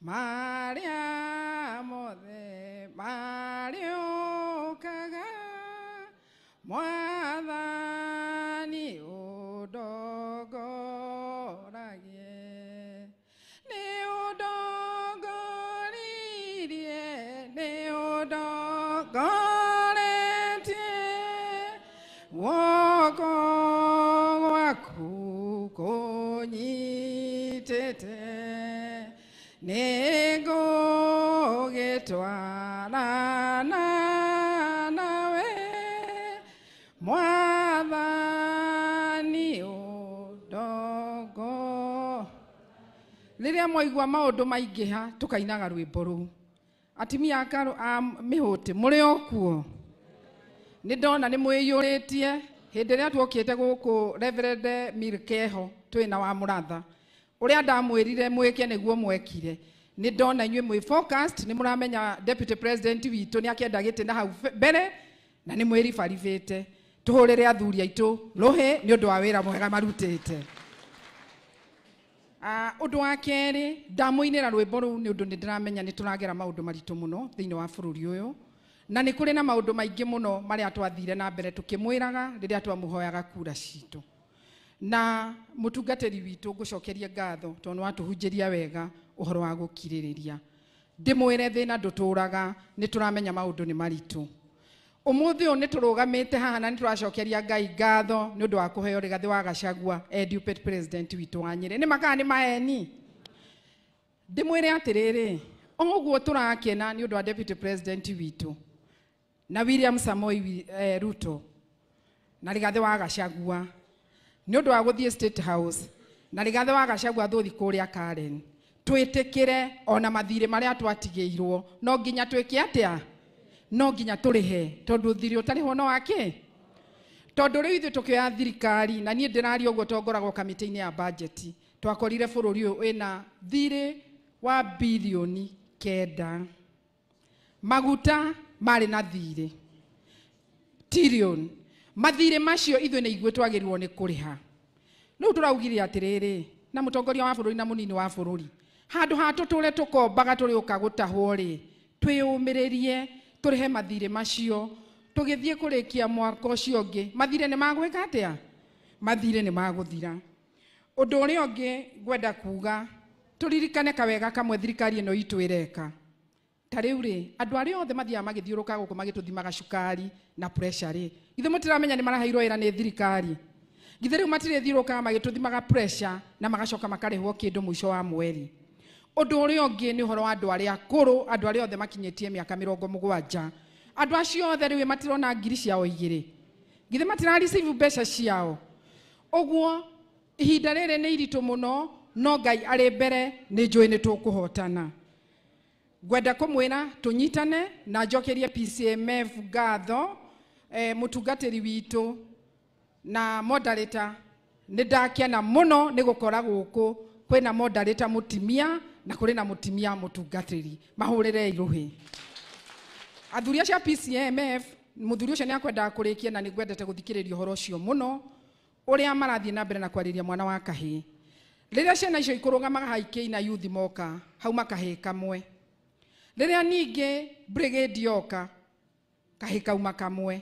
marĩa mothe marĩũkaga, Mwathani ũndongoragie. Nĩ ũndongoririe, nĩ ũndongoretie, guoko gwaku kũnyitĩte, nĩngũgĩtwarana nawe, Mwathani ũndongo. Rĩrĩa mwaigua maũndũ maingĩha tũkainaga rwĩmbo rũu. Atumia a mĩhũtĩ mũrĩ o kuo, nĩ ndona nĩ mwĩiyũrĩtie. Hĩndĩ ĩrĩa tuokĩte gũkũ Reverend Milkeho twĩna wa Mũratha, ũrĩa ndamwĩrire mwĩke nĩguo mwekire. Nĩ ndona inyuĩ mwĩ focused, nĩ mũramenya Deputy President witũ nĩ akĩenda gĩtĩ na hau mbere na nĩ mwĩribaribĩte. Tũhũrĩre athuri aitũ rũhĩ nĩ ũndũ wa wĩra mwega marutĩte. Ũndũ wa kerĩ, ndamũinĩra rwĩmbo rũu nĩ ũndũ nĩ ndĩramenya nĩ tũragera maũndũ maritũ mũno thĩinĩ wa bũrũri ũyũ, na nĩ kũrĩ na maũndũ maingĩ mũno marĩa twathire na mbere tũkĩmwĩraga rĩrĩa twamũhoyaga kura citũ. Na mũtungatĩri witũ ngũcokerie ngatho tondũ watũhunjĩria wega ũhoro wa gũkirĩrĩria. Ndĩmwĩre thĩna ndũtũraga, nĩ tũramenya maũndũ nĩ maritũ. Ũmũthĩ ũyũ nĩ tũrũgamĩte haha na nĩ tũracokeria Ngai ngatho nĩ ũndũ wa kũheo Rigathĩ wa Gachagua Deputy President witũ wa Nyĩrĩ. Nĩ makaa nĩ maeni. Ndĩmwĩre atĩrĩrĩ, o ũguo tũrakena nĩ ũndũ wa Deputy President witũ na William Samoei Ruto na Rigathĩ wa Gachagua nĩ ũndũ wa gũthiĩ State House na Rigathĩ wa Gachagua thũthi kũrĩa Karen, twĩtĩkĩre ona mathirĩ marĩa twatigĩirwo no nginya twĩke atĩa? No nginya tũrĩhe tondũ thirĩ ũtarĩhwo no wake. Tondũ rĩu ithuĩ tũkĩoya thirikari, na niĩ ndĩraria ũguo tongoragwo kamĩtĩ-inĩ ya budget, twakorire bũrũri ũyũ wĩna thirĩ wa bilioni 9. Maguta marĩ na thirĩ trillion. Mathirĩ macio ithuĩ nĩ ithuĩ twagĩrĩirwo nĩ kũrĩha. Rĩu tũraugire atĩrĩrĩ, na mũtongoria wa bũrũri na mũnini wa bũrũri, handũ ha tũtũre tũkombaga tũrĩũka gũtahwo rĩ, twĩyũmĩrĩrie tũrĩhe mathirĩ macio, tũgĩthiĩ kũrĩkia mwaka ũcio ũngĩ. Mathirĩ nĩ magwĩka atĩa? Mathirĩ nĩ magũthira. Ũndũ ũrĩa ũngĩ ngwenda kuga, tũririkane kawega kamwe thirikari ĩno itũ ĩreka. Ta rĩu rĩ, andũ arĩa othe mathiaga magĩthiũrũka gũkũ magĩtũthimaga cukari na pressure rĩ, githĩ mũtiramenya nĩ maraheirwo wĩra nĩ thirikari? Githĩ rĩu matirĩthiũrũkaga magĩtũthimaga pressure na magacoka makarĩhwo kĩndũ mũico wa mweri? Ũndũ ũrĩa ũngĩ nĩ ũhoro wa andũ arĩa akũrũ, andũ arĩa othe makinyĩtie mĩaka 70. Andũ acio othe rĩu matirona ngiri ciao 2. Githĩ matira receive mbeca ciao? Ũguo ihinda rĩrĩ nĩ iritũ mũno, no Ngai arĩ mbere, nĩ njũĩ nĩ tũkũhotana. Ngwenda kũmwĩra tũnyitane na njokerie PCMF ngatho, mũtungatĩri witũ na moderator. Nĩ ndakena mũno nĩ gũkora gũkũ kwĩna moderator mũtimia na kũrĩ na mũtimia mũtungatĩri. Mahũrĩrei rũhĩ. Athuri acio a PCMF, mũthuri ũcio nĩ akwendaga kũrĩkia na nĩ ngwendete gũthikĩrĩria ũhoro ũcio mũno, ũrĩa marathiĩ na mbere na kwarĩria mwana wa kahĩĩ. Rĩrĩa ciana icio ikũrũgamaga haikĩ na yuthi moka, hauma kahĩĩ kamwe. Rĩrĩa ningĩ brigade yoka, kahĩĩ kauma kamwe.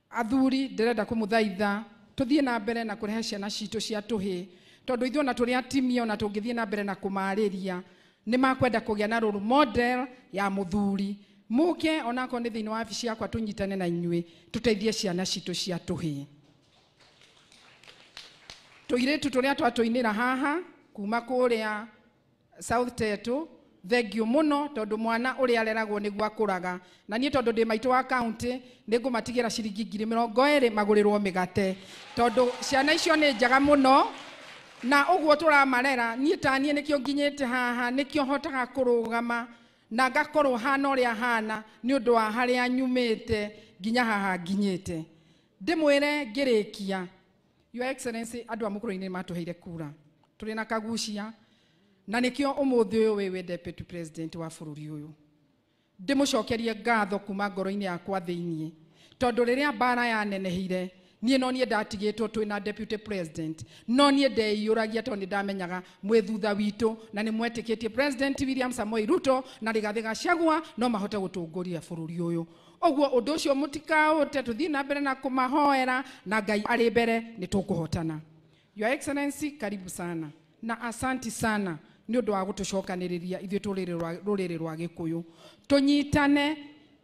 Athuri ndĩrenda kũmũthaitha tũthiĩ na mbere na kũrehe ciana citũ cia tũhĩĩ, tondũ ithuĩ ona tũrĩ atimia ona tũngĩthiĩ na mbere na kũmarĩria, nĩ makwenda kũgĩa na role model ya mũthuri. Mũke onakorwo nĩ thĩinĩ wa wabici yakwa tũnyitane na inyuĩ tũteithie ciana citũ cia tũhĩĩ. Tũirĩtu tũrĩa twatũinĩra haha kuma kũrĩa South Tetu, thengiũ mũno tondũ mwana ũrĩa areragwo nĩguo akũraga. Na niĩ tondũ ndĩ maitũ wa county, nĩ ngũmatigĩra ciringi 20,000 magũrĩrwo mĩgate, tondũ ciana icio nĩ njega mũno na ũguo tũramarera. Niĩ ta niĩ nĩkĩo nginyĩte haha, nĩkĩo hotaga kũrũgama na ngakorwo hana ũrĩa hana nĩ ũndũ wa harĩa nyumĩte nginya haha nginyĩte. Ndĩmwĩre ngĩrĩkia, Your Excellency, andũ a Mũkũrũ-inĩ nĩ matũheire kura, tũrĩ na Kagucia, na nĩkĩo ũmũthĩ ũyũ wĩ wĩ deputy president wa bũrũri ũyũ. Ndĩmũcokerie ngatho kuma ngoro-inĩ yakwa thĩiniĩ, tondũ rĩrĩa mbara yanenehire, niĩ no niĩ ndatigĩtwo twĩ na deputy president, no niĩ ndeiyũragia tondũ nĩ ndamenyaga mwĩ thutha witũ na nĩ mwetĩkĩtie President William Samoei Ruto na Rigathĩ Gachagua no mahote gũtongoria bũrũri ũyũ. Ũguo ũndũ ũcio mũtikaũte, tũthiĩ na mbere na kũmahoera na Ngai arĩ mbere nĩ tũkũhotana. Your Excellency, karibu sana na asanti sana nĩ ũndũ wa gũtũcokanĩrĩria ithuĩ rũrĩrĩ rwa Gĩkũyũ. Tũnyitane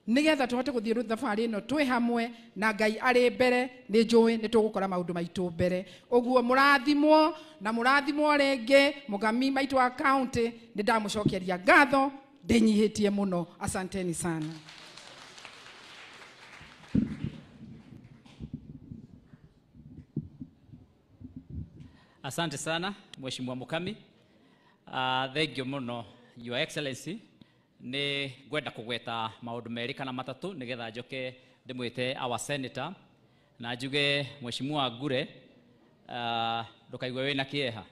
nĩgetha tũhote gũthiĩ thabarĩ ĩno twĩ hamwe na Ngai arĩ mbere, nĩ njũĩ nĩ tũgũkora maũndũ maitũ mbere. Ũguo mũrathimwo na mũrathimwo rĩngĩ, mũgami maitũ wa county, nĩ ndamũcokeria ngatho ndĩnyihĩtie mũno. Asanteni sana. Asante sana Mheshimiwa Mukami. Thank you mũno Your Excellency. Nĩ ngwenda kũgweta maũndũ merĩ kana matatũ nĩgetha njoke ndĩmwĩte our senator na njuge Mheshimiwa Ngure, ndũkaigue wĩna kĩeha.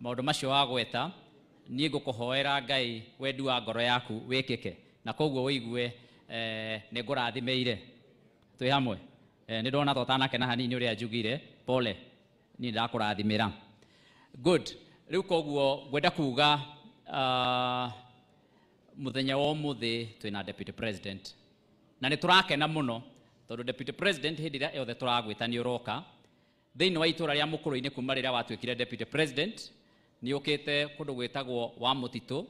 Maũndũ macio wagweta niĩ ngũkũhoera Ngai wendi wa ngoro yaku wĩkĩke, na koguo ũigue nĩ ngũrathimĩire. Twĩ hamwe. Nĩ ndona ta ũtanakena hanini ũrĩa njugire, pole, niĩ ndakũrathimĩra. Good. Rĩu koguo ngwenda kuga mũthenya wa ũmũthĩ twĩna deputy president na nĩ tũrakena mũno tondũ deputy president hĩndĩ ĩrĩa yothe tũragwĩta nĩ ũroka thĩinĩ wa itũra rĩa Mũkũrũ-inĩ. Kuma rĩrĩa watuĩkire deputy president nĩ ũkĩte kũndũ gwĩtagwo wa Mũtitũ,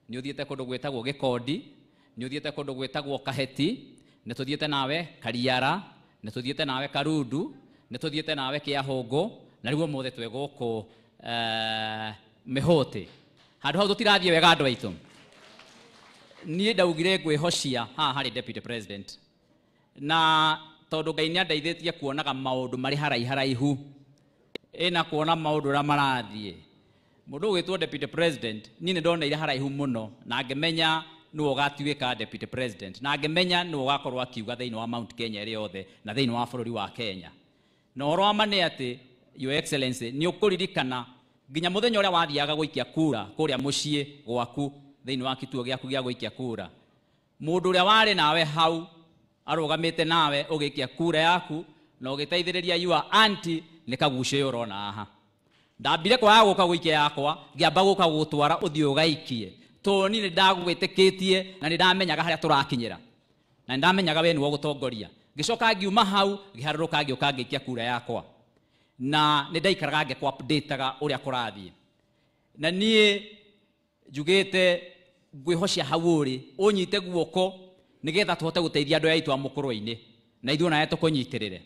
nĩ ũthiĩte kũndũ gwĩtagwo Gĩkondi, nĩ ũthiĩte kũndũ gwĩtagwo Kaheti, nĩ tũthiĩte nawe Kariara, nĩ tũthiĩte nawe Karundu, nĩ tũthiĩte nawe Kĩahũngũ, na rĩu ũmũthĩ twĩ gũkũ Mĩhũtĩ. Handũ hau tũtirathiĩ wega andũ aitũ. Niĩ ndaugire ngwĩhocia haha harĩ deputy president, na tondũ Ngai nĩ andeithĩtie kuonaga maũndũ marĩ haraiharaihu, ĩna kuona maũndũ ũrĩa marathiĩ. Mũndũ ũgwĩtwo deputy president, niĩ nĩ ndoneire haraihu mũno na ngĩmenya nĩwe ũgatuĩka deputy president, na ngĩmenya nĩwe ũgakorwo akiuga thĩinĩ wa Mount Kenya ĩrĩ yothe na thĩinĩ wa bũrũri wa Kenya. Na ũhoro wa ma nĩ atĩ Your Excellency nĩ ũkũririkana nginya mũthenya ũrĩa wathiaga gũikia kura kũrĩa mũciĩ gwaku thĩinĩ wa kituo gĩaku gĩa gũikia kura, mũndũ ũrĩa warĩ nawe hau arũgamĩte nawe ũgĩikia kura yaku Na ũgĩteithĩrĩria your auntie nĩ kagucio ũyũ ũrona haha. Ndambire kwaga gũka gũikia yakwa, ngĩamba gũka gũgũtwara ũthiĩ ũgaikie. Tondũ niĩ nĩ ndagwĩtĩkĩtie na nĩ ndamenyaga harĩa tũrakinyĩra. Na nĩ ndamenyaga we nĩwe ũgũtongoria. Ngĩcoka ngiuma hau, ngĩharũrũka ngĩũka ngĩikia kura yakwa. Na nĩ ndaikaraga ngĩkũ update-aga ũrĩa kũrathiĩ. Na niĩ njugĩte ngwĩhocia hau ũrĩ, ũnyite guoko nĩgetha tũhote gũteithia andũ aya aitũ a mũkũrwe-inĩ. Na ithuĩ onawe tũkũnyitĩrĩre.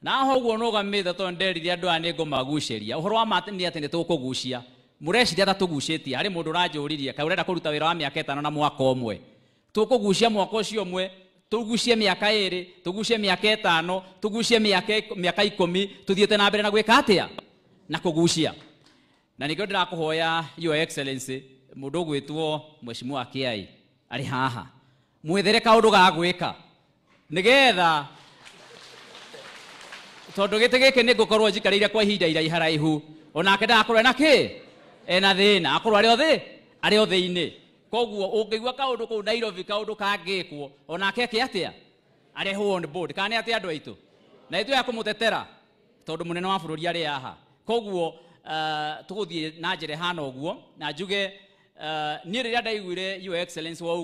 Na ho ũguo nũgamĩte tondũ nderire andũ aya nĩ ngũmagucĩria. Ũhoro wa ma nĩ atĩ nĩ tũkũgucia. Mũreciria ta tũgucĩtie, harĩ mũndũ ũranjũririe, kaĩ ũrenda kũruta wĩra wa mĩaka 5 na mwaka ũmwe. Tũkũgucia mwaka ũcio ũmwe, tũgucie mĩaka 2, tũgucie mĩaka 5, tũgucie mĩaka 10, tũthiĩte na mbere na gwĩka atĩa? Na kũgucia. Na nĩkĩo ndĩrakũhoya Your Excellency, mũndũ ũgwĩtwo Mheshimiwa Kiai arĩ haha. Mwethere kaũndũ ga gwĩka. Nĩgetha tondũ gĩtĩ gĩkĩ nĩ ngũkorwo njikarĩire kwa ihinda iraiharaihu, onake ndagakorwo ena kĩ? Ena thĩna, akorwo arĩ o thĩ, arĩ o thĩ-inĩ. Koguo ũngĩigua kaũndũ kũu Nairobi kaũndũ kangĩkwo, onake eke atĩa? Arehwo on board. Kana nĩ atĩa andũ aitũ? Na ithuĩ a kũmũtetera tondũ mũnene wa bũrũri arĩ haha. Koguo tũgũthiĩ na njĩra ĩhana ũguo, na njuge niĩ rĩrĩa ndaiguire Your Excellency wa